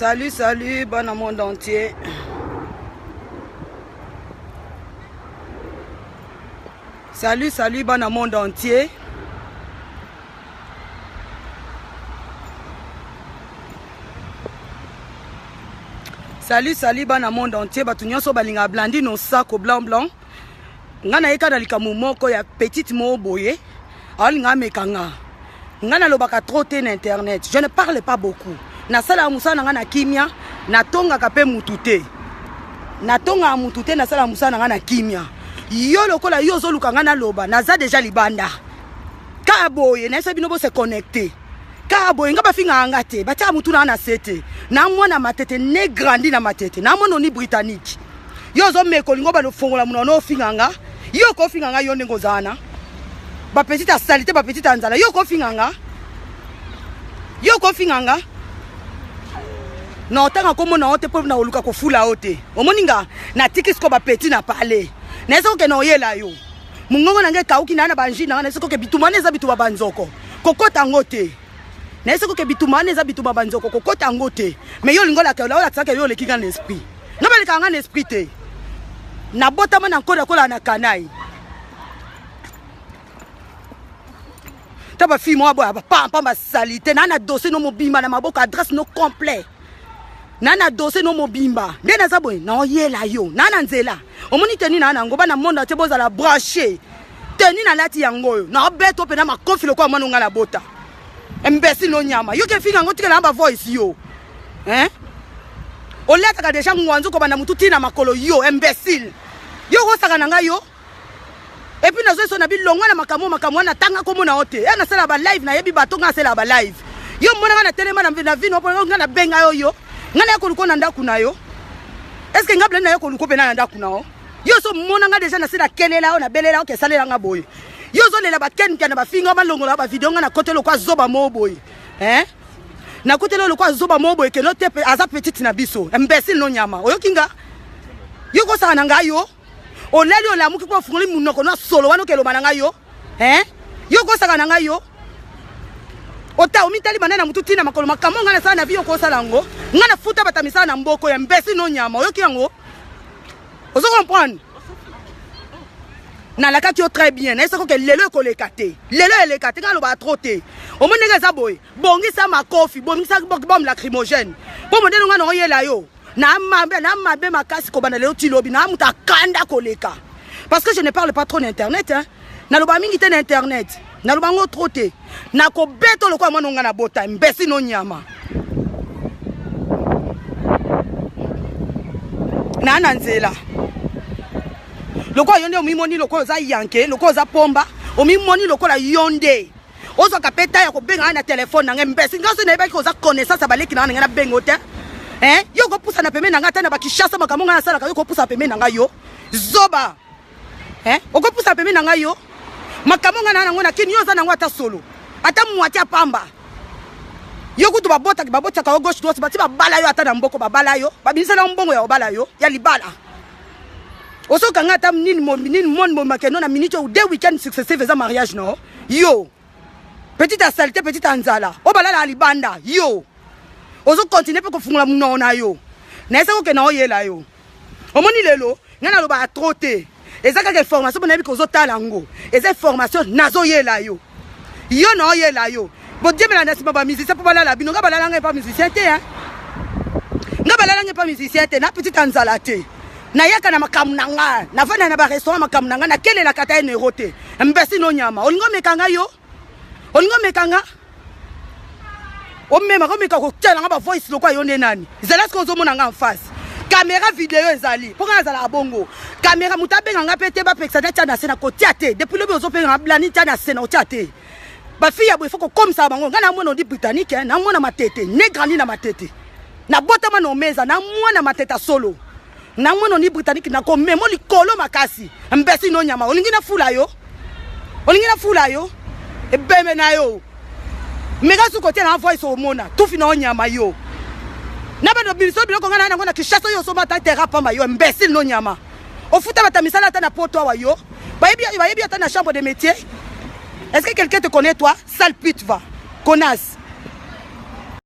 Salut, salut, bana monde entier. Salut, salut, bana monde entier. Salut, salut, bana monde entier. Bato nyonso balinga Blandine Osako blanc blanc. Nga nayeka na likambo moko ya petite moko boye. Alinga ameka nga. Nga nalobaka trop te na internet. Je ne parle pas beaucoup. Nasalaka mosala na nga na kimia, natongaka pe mutu te. Natongaka mutu te, nasalaka mosala na nga na kimia. Yo lokola yo ozoluka nga naloba, naza deja libanda. Kaka boye, nayebisa bino bo se connecter. Kaka boye nga bafingaka nga te, batiaka mutu na nga na se te. Na mwana matete ne grandi na matete, na mwana oni britannique. Yo ozomeka olingo bano fongola monoko na ofinga nga. Yo okofinga nga yo ndenge oza wana. Ba petite ya salite, ba petite ya nzala. Yo okofinga nga. Yo okofinga nga. Na otanga kombo na yo te mpo na koluka kofula yo te. Omoni nga natiki siko ba petit na palais. Naza kokende oyela yo. Mongongo na ngai ekauki na na banji na ngai naza koke bitumba wana eza bitumba banzoko. Kokota yango te. Naza koke bitumba wana eza bitumba banzoko kokota yango te. Mais yo olingi olaka olakisaka yo oleki nga na esprit. Nga balekaka nga na esprit te. Nabotama na nkoda kola na kanai. Ta ba fille moko boya ba pampa ba salite na na dossier no mobimba na maboko adresse no complet. Na na dossier no mobimba nde naza boye na oyela yo na na nzela omoni teni na nango bana monde entier bozala branché teni nalati yango oyo na obeto mpe na makofi lokola mwana ngai nabota imbécile no nyama yo ke finga yango tikela na ba voice yo hein olataka deja ngwanzu kobanda mutu ti na makolo yo imbécile yo okosaka na ngai yo epuis nazo eso na bilongwa na makambo makambo wana natanga kombo na yo te ya nasala ba live nayebi bato ngai nasala ba live yo mona ngai natelema na vino mpo ngai nabenga yo yo ngai naya koluko na ndako na yo est ce que ngai blani naye koluko mpena na ndako na yo yo ozo mona ngai deja nasi nakelela yo nabelela yo kesalela ngai boye yo ozolela bakenke na bafinga balongola bavideo ngai nakoteli lokwa zoba moo boye hein nakoteli lokwa zoba moo boye keno te aza petite na biso imbécile no nyama oyoki nga yo kosaka na ngai yo olali olamuki mpo ofungoli munoko na solo wana okeloba na ngai yo hein yo okosaka na ngai yo ota omitali banda na mutu tina makolo makambo ngai nasala na vie okosala yango ngai nafuta bata misala na mboko ya mbesi no nyama oyoki yango ozo comprendre nalakaki yo très bien nayebisaki oke lelo ekoleka te lelo eleka te ngai alobaka trop te omoni ndenge eza boye bongisa makofi bongisa bombe lacrymogène mpo mondele ngai naoyela yo Na mabe, na mabe makasi kobanda lelo ti lobi na mutu akanda koleka. Parce que je ne parle pas trop na internet hein. Naloba mingi te na internet. Naloba ngo trop te. Nakobeto lokola mwana nga na bota imbécile no nyama. Na na nzela. Lokola yo nde omimoni lokola oza yanke, lokola oza pomba, omimoni lokola yo nde. Ozwaka pe ta ya kobenga nga na telefone na ngai mbesi ngai soki nayebaki oza connaissance ya baleki na ngai na ngai nabenga yo te eh yo okopusana pembeni na ngai ata na bakishasa makambo ngai nasalaka yo okopusana pembeni na ngai yo zoba eh okopusana pembeni na ngai yo makambo ngai na nango na kini yo oza nango ata solo ata mwati ya pamba yo kutu babotaki babotaka yo gauche droite bati babala yo ata na mboko babala yo babimisela yo mbongo ya kobala yo ya libala ozokanga ata nini nini moni momakeno na minute oyo deux week-end successive eza mariage no yo petite ya salite petite ya nzala oyo balalaka libanda yo ozo continue mpe kofungola monoko na yo nayesa kokende oyela yo omoni lelo ngai nalobaka trop te eza kaka information mpo nayebi kozotala yango eza information nazoyela yo yo na oyela yo bodiembela na nsima bamusicien mpo balala bino ngai balala ngai epa musicien te ngai balala ngai epa musicien te na petite ya nzala te nayaka na makambo na ngai navanda na barestaurant makambo na ngai nakelelaka ata enero te mbesi no nyama olingi omeka ngai yo olingi omeka nga omemaka omeka kotyela nga bavoice lokola yo nde nani zela soki ozomona nga en face kamera video ezali mpo nga nazalaka bongo kamera moto abenga nga mpe te bapekisa natya na se na kotia te depuis lobi ozopenga nga blani tya na se na otya te bafille ya boye fo kokomisaka bango ngai namona odi britannique namona matete ne grandi na matete nabotama na omeza namwana matete ya solo na mwana oni britannique nakomemo likolo makasi mbesi no nyama olingi nafula yo olingi nafula yo ebembe na yo meka suki kotia na voice omona tufi na onyama yo na bano biso biloko ngai na yango na Kinshasa yo osomba ata terra pamba yo imbécile no nyama ofuta bata misala ata na poto awa yo bayebi bayebi ata na chambre de métier est-ce que quelqu'un te connaît toi sale pute va connasse.